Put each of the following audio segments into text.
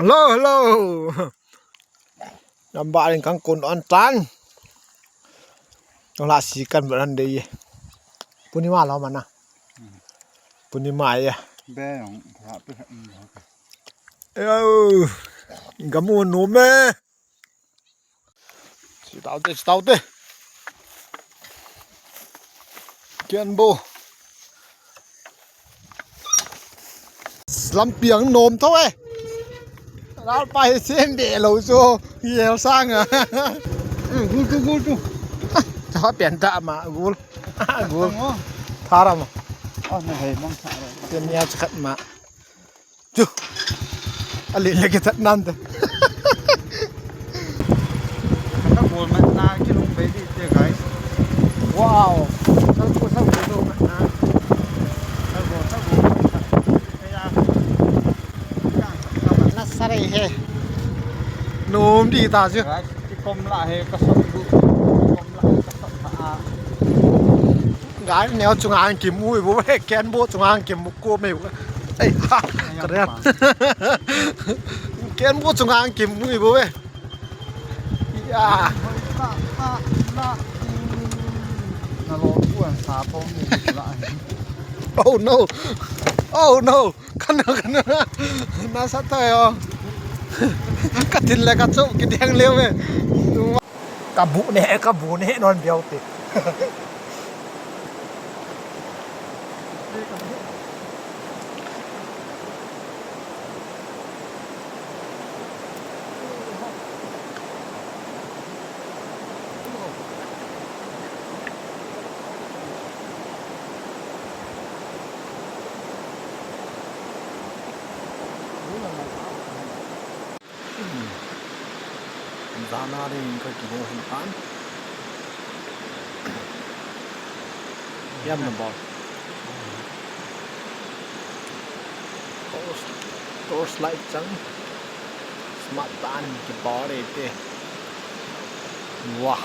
Hello, hello. ລຳບາກເລີຍ ກາງກົນອ່ອນຕານ ລະສີກັນແບບນັ້ນເດ້. ຜູ້ນີ້ມາແລ້ວມັນນະ ອືມ ຜູ້ນີ້ມາເອ ແບງ ເອີ ກະໝູ່ໜຸ່ມເອ. ຊິເຕົາເຕ ຊິເຕົາເຕ ກຽນໂບ ລຳປຽງໂນມເທົ່າເອ ລາວໄປເຊນເດໂລໂຊ ເຍລຊາງອະ ກູລ ກູລ ກູລ ກູລ ຈະວ່າປ່ຽນຕາມາ ກູລ ກູລ ທາຣາມາ ເປັນເຍລສະຂັດມາ. ຈະ ອາລີເລກະທັດນັ້ນເດ ກະຕະໂກນມານາກິນລົງໄປດີເດ ໄກ ວ້າວ ຊາວໂກ ຊາວໂກ ໂດມານາ ຊາວໂກ ຊາວໂກ ນັດສະເຣເຮ ໂນມດີຕາຊິ ກອມລະເຮກະສັບດຸ ກອມລະເຮກະສັບອາ. ການແນວຈຸງອາງກິມອຸຍບໍ່ເວີຍ ແກນໂບຈຸງອາງກິມມຸກໂກເມວ ເອີຍ ກະເດນ ແກນໂບຈຸງອາງກິມອຸຍບໍ່ເວີຍ ຍາ ນະໂລກວນສາພົມ ໂອ້ໂນ ໂອ້ໂນ ຄັນນະ ຄັນນະ ນາສະເຕີ ກະຕິນແລະກະໂຈະກິນແດງເລວເວີຍ. ກະບຸແນ່ ກະບຸແນ່ ນອນດຽວຕິ. ອືມ ຊາວນາເດ້ ກະກິນເຂົ້າກິນປານ ຢ້ຳນຳບໍ່ ໂຕສ ໂຕສໄລຈັງ ສະມາດຕານກິນບໍ່ໄດ້ເຕ ວ້າ.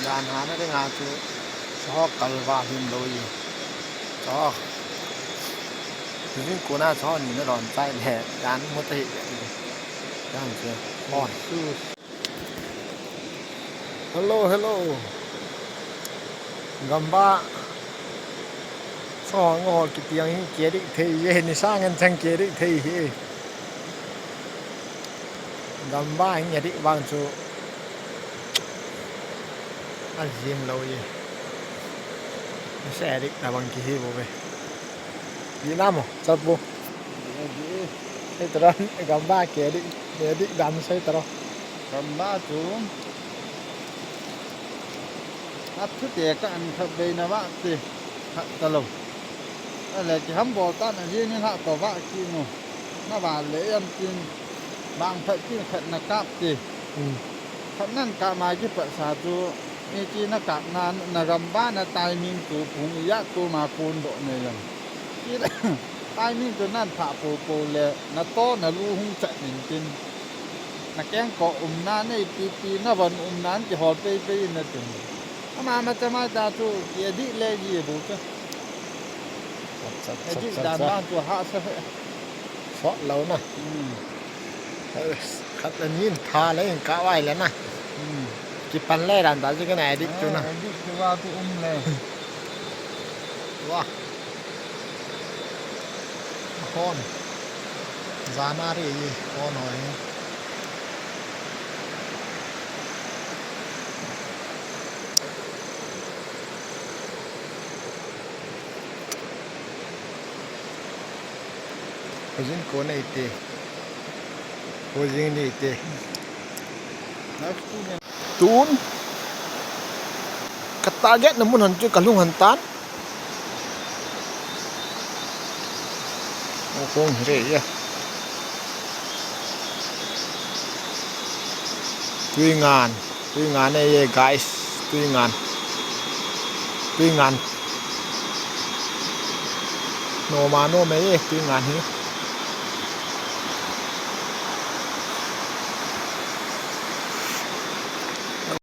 ຢານຫານະໄດ້ງາຄືຊອກກັນວ່າຫິມໂລຍຊອກ ຄືຊິງໂກນາຊອກນີ້ນະດອນໃຕ້ແລະ ຢານໝົດເຕ ຢານເສຍ ອອນຄື Hello, hello. Gamba. Song ho ki tiang hi ke dik thei ye ni sa ngan chang ke dik thei hi. Gamba hi ya dik bang chu. A jing lo ye. Sa dik na bang ki hi bo be. Di na mo, sa bo. Di, di. Sai tara, gamba ke dik, ke dik dan sai tara. Gamba chu. At thu te ka an kha bei na wa te. Kha ta lo. Ale ki ham bol ta na ji ni ha to wa ki no. Na wa le yan tin. Bang kha ki kha na kap te. Hmm. Kha nan ka ma ki pa sa chu. Ni ki na kap na, na gamba na timing chu phung ya tu ma kun do ne yan. Ki timing chu nan pha po po le na to na lu hung cha nin tin. Na keng ko um na nei pi pi na van um nan ki hol pei pei na tin. Ama ma cha mai ta chu ki di le ji bu cha. Cha, cha, cha, cha, cha. Ki dan dan chu ha sa he. Sot lo na. Hmm. ເອີ ຄັດລະນີ້ທາແລ້ວຍັງກະໄວ້ແລ້ວນະ ອືມ ກິນປັນແລດານຕາຊິກະແນດິກຈຸນະ ເອີ ດິກຄືວ່າຕຸອຸມແລ ວ້າ ຮ້ອນ ຊານາຣີ ຮ້ອນໜ້ອຍ. ໂຄຍິງໂກເນເຕ ໂຄຍິງນີເຕ ຕູນ ກະຕາແກະນ້ຳມັນຫັ້ນຈຸກະລຸງຫັ້ນຕານ ໂອໂຄງເຮເຢ ລຸຍງານ. ຕຸຍງານເອ guys ຕຸຍງານ ຕຸຍງານ ໂນມາໂນເມ ຕຸຍງານເຮ